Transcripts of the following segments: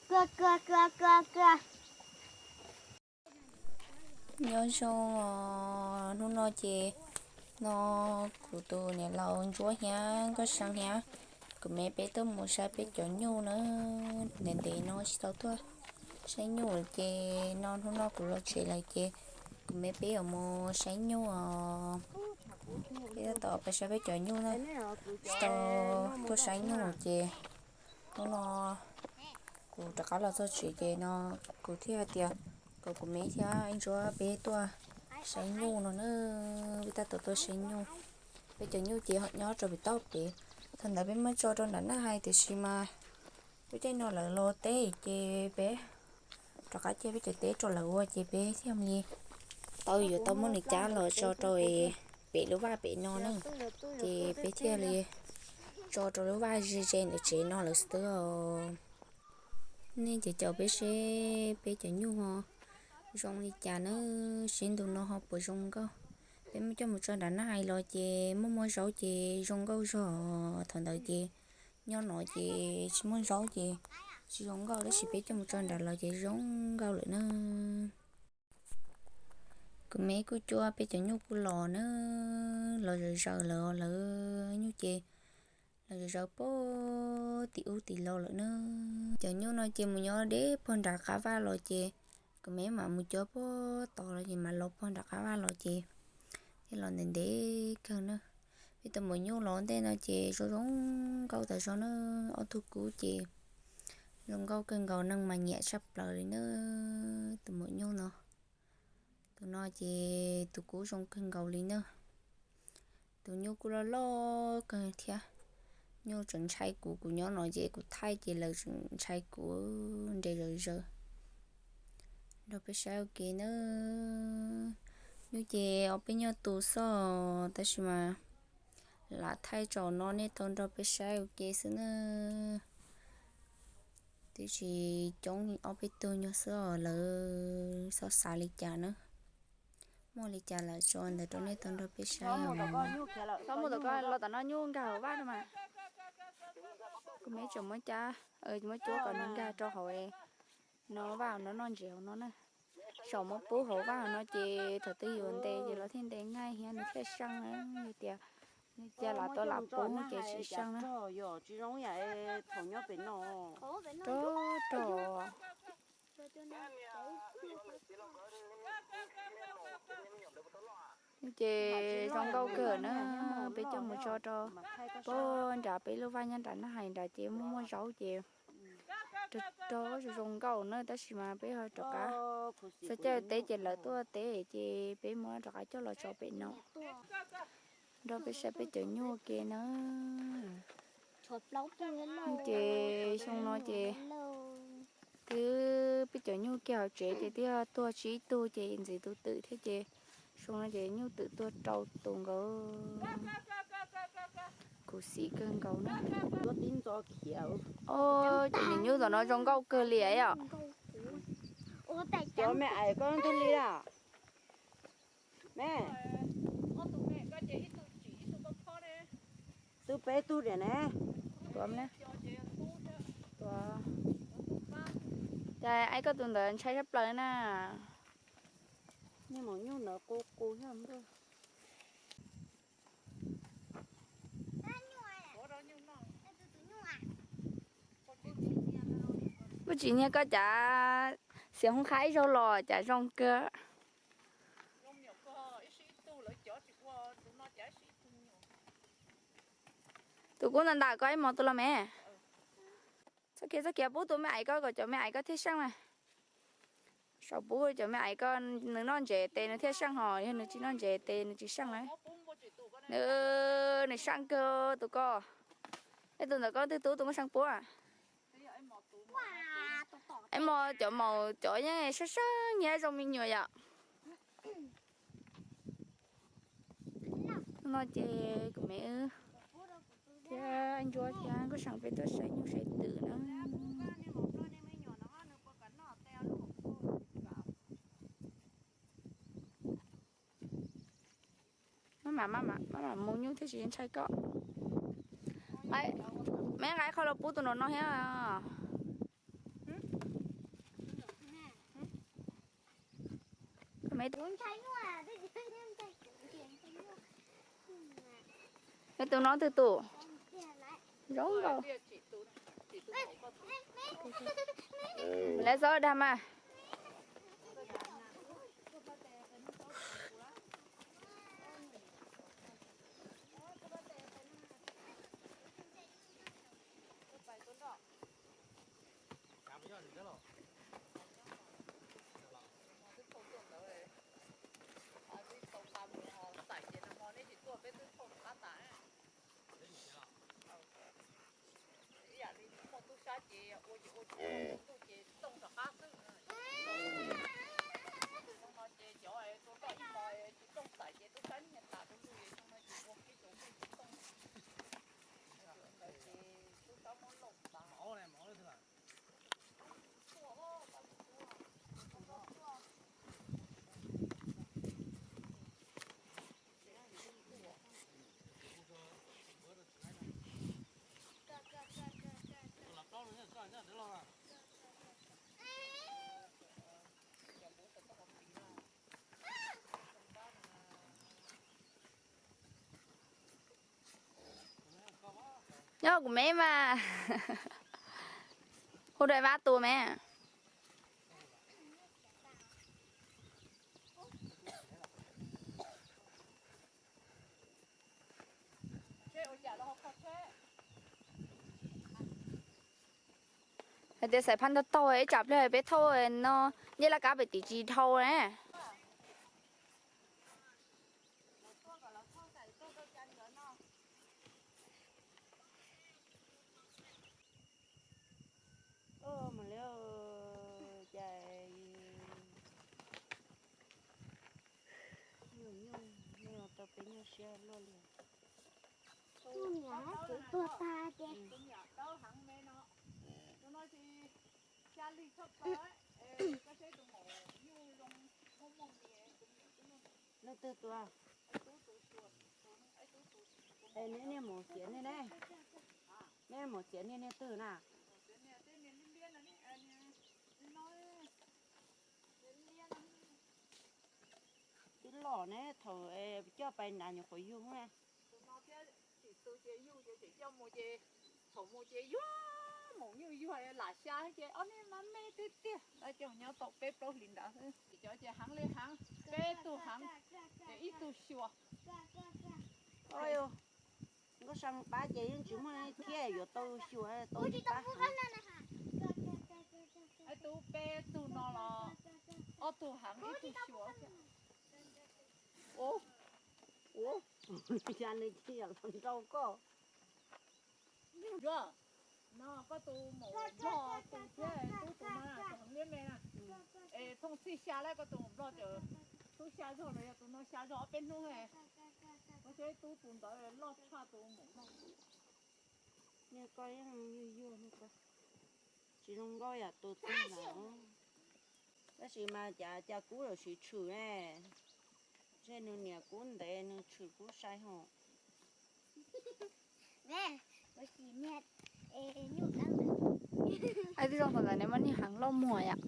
Nyob zoo os, hnub no ces no kuv tus niam laus Ntsuab thiab Nkauj See thiab kuv me peb tuaj mus saib peb cov nyuj na. Ntev ntev no tsis tau tuaj saib nyuj lawm ces no hnub no kuv los tsev lawm ces kuv me peb yuav mus saib nyuj os. Peb tab tom pais saib peb cov nyuj na, tsis tau tuaj saib nyuj ces hnub no kuv rov qab los txog tsev ces no kuv thiaj hais tias kom kuv me thiab Ntsuab peb tuaj saib nyuj no na. Peb tab tom tuaj saib nyuj, peb cov nyuj ces ho nyob rau pem toj pem. Thaum ntawd peb muab tso rau nram Naj Hais tiam sis mas lub caij no lawv los teb ces peb rov qab cia peb cov teb rau lawv ua ces peb thiaj li tau yuav tau muab nws cab los tso rau pem lub vaj pem no na. Ces peb thiaj li tso rau lub vaj ze ze ntawm tsev no lawm xwb os. Nej ces caum peb seb peb cov nyuj ho zoo li cas na, seb ntu no ho puas zoo nkauj. Peb muab coj mus tso nram Naj Hais los ces muaj muaj zaub ces zoo nkauj zog, thaum ntawd ces nyob no ces tsis muaj zaub ces tsis zoo nkauj, tab sis peb coj mus tso nram los ces zoo nkauj lawm na. Kuv me kuj cuab peb cov nyuj kuj los na, los zaws zaws lawm, lawv nyuj ces los zaws zaws puag tim ub tim los lawm na. Cov nyuj no ces mus nyob deb puag nram qab vaj los ces kuv me mam mus cuab puag tod los ces mam los puag nram qab vaj los ces thiaj los ntev ntev kawg na. Peb tus maum nyuj los ntej no ces zoo zoo nkauj tas zog na, ob tug kub ces zoo nkauj kawg nkaus, neeg mas nyiam tshaj plaws li na. Tus maum nyuj no, tus no ces tus kub zoo kawg nkaus li na. Tus nyuj kuj loj loj kawg thiab. Nyuj tseem ntshai kuv, kuv nyob no ces kuv thaij ces lawv tseem ntshai kuv nres zawv zawv. Nrog peb saib ua ke na. Nyuj ces ob peb nyuag tus xwb tab sis mas lam thaij tso no nej tau nrog peb saib ua ke xwb na. Twb tsis coob, ob peb tug nyuag xwb os, lawv xav xav li cas na. Muaj li cas lawm tso ntawd rau nej tau nrog peb saib os. Txhob mus tom ko, los tom no nyuj nkag hauv vaj no mas. Kuv me tseem muab cab, muab cuab kom nws nkag rau hauv no vaj no noj ntses hauv no na. Saum muab pub hauv vaj hauv no ces thaum twg yuav ntes ces los thiaj ntes nqaij thiab nws thiaj seej na. Yog tias nws cia lam tau lam pub ces tsis seej na. Rog rog. Ces zoo nkauj kawg na, peb coj mus tso rau puag nram peb lub vaj nyob nram Naj Hais nrad ces muaj muaj zaub ces rog rog zoo zoo nkauj na, tab sis mas peb ho rov qab txog caij teb ces lawv tuaj teb ces peb muab rov qab coj los tso pem no. Nrog peb saib peb cov nyuj ua ke na. Ces xyoo no ces twb peb cov nyuj kiag hauv tsev ces twb tuag tsib tug ces ntxiv tus twm thiab ces xyoo no ces nyuj twm tuag rau tus nkaus. Khuv xim kawg nkaus na. Ces niag nyuj tom no zoo nkauj kawg li yom. Cov me ais koj twg li a? Me, twb peb tug diam ne. Tua, cas ais koj tus ntawd ntshai tshaj plaws na. Niag maum nyuj ntawd qus qus thiab. Kuj tsis nyiag koj cas, xiam hoob qhab ib zaug los cas zoo kawg. Tus kub ntawm ntawm koj ib hmos tus los me. Txhob khiav txhob khiav, pub tus me ais koj kom cov me ais koj thiaj seej mas. Saum pub cov me ais koj, nws noj ntses tes nws thiaj seej, ho yog nws tsis noj ntses tes nws tsis seej na. Nws, nws seej kawg tus ko. Ej, tus ntawm koj twg tub tus Nkauj See pub? Ej, mos cov maum cov yeej sab sab nyiab zoo me nyuam yom. No ces kuv me wb thiab Ntsuab thiab Nkauj See peb tuaj saib nyuj saib twm na. Maj mam, maj mam mus, nyuj thiaj tsis ntshai koj. Me nqa ib qho los pub tus no no thiab. Me tus no twg tus? Zoo nkaus. Lawv txhob dag mas. Ib yam li muaj tub sab ces ua ces ua tsis tau ntuj ces tooj rov qab xwb. Xyoo no ces cov tua toj ib hmo tsis tooj xaiv ces tub sab nyiag tas du lug, xyoo no ces ua kiag tus ntuj tsis tooj. Ntawd ces tub sab muab lauj tas. Nyob kuv me mas. Hu dai vab tua me. Hais tias xaiv phab ntau taug ib tsam pliag peb thauj no ncej laj kab pem tim tsis dhau ne. Mas li cas nyuj nyuj, nej ua tau peb nyuj siab luaj li. Nyuj niam kwv tuag tag ces. Leej twg tua? Es nej niag mus txiav niag ne, nej mus txiav niag niag twg na? Twb loj ne, thaum coj pais nrad nyuam qhuav yug na. Thaum mus ces yuag, maum nyuj yuag lam xya ces ob niag mas me tiag tiag, ces nyob tau peb plaub hlis nrad xwb. Cov ces heev li heev, peb tug heev, ces ib tug xyuas. Nkauj Sa pab ces yeej tsis muaj thiab yuav tau xyuas tau ib pab heev. Ib tug peb tug no los ob tug heev ib tug xyuas. Ua, ua, xya nws tsis yam los nrau koj. Yuav, no koj tus maum nplog tus thiab tub tus no na, tus heev liab me na. Es thooj txhij xya lawm koj tus maum nplog ces tub xya zog los yog tus no xya zog ob peb hnub. Koj saib tub tus ntawd loj tshaj tus maum nplog. Niag koj yeej yuag yuag, tsis zoo nkauj yam tus txij ntawd. Tab sis mas cas cas kub lawm siv tshwm ne. Ntshe nws niam kub ntev nws tshwm kub sai hos. Ai, twb zoo thaum ntawd ne muaj niag heev loj muag yom.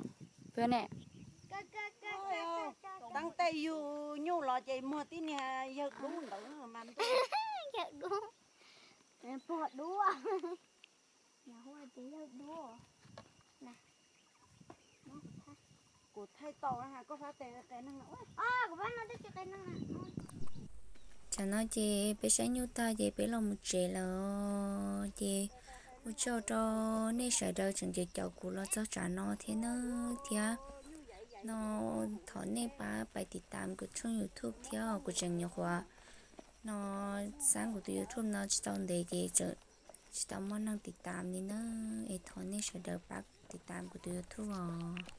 Peb ne, teeb tej yug nyuj los ces muag tib niag yawg dub ntawd mas. Yawg dub, pog dub. Kuv thaij tau, koj fab tes qias neeg. Tam no ces peb saib nyuj tag ces peb los mus tsev lawm. Ces ua tsaug rau nej sawv daws tseem caum kuv los txog tsam no thiab na, thiab no thov nej pab pais tiv tam kuv tshooj YouTube thiab, kuv tseem nyuam qhuav no xab kuv tus YouTube no tsis tau ntev ces tseem tsis tau muaj neeg tiv tam li na. Es thov nej sawv daws pab tiv tam kuv tus YouTube os.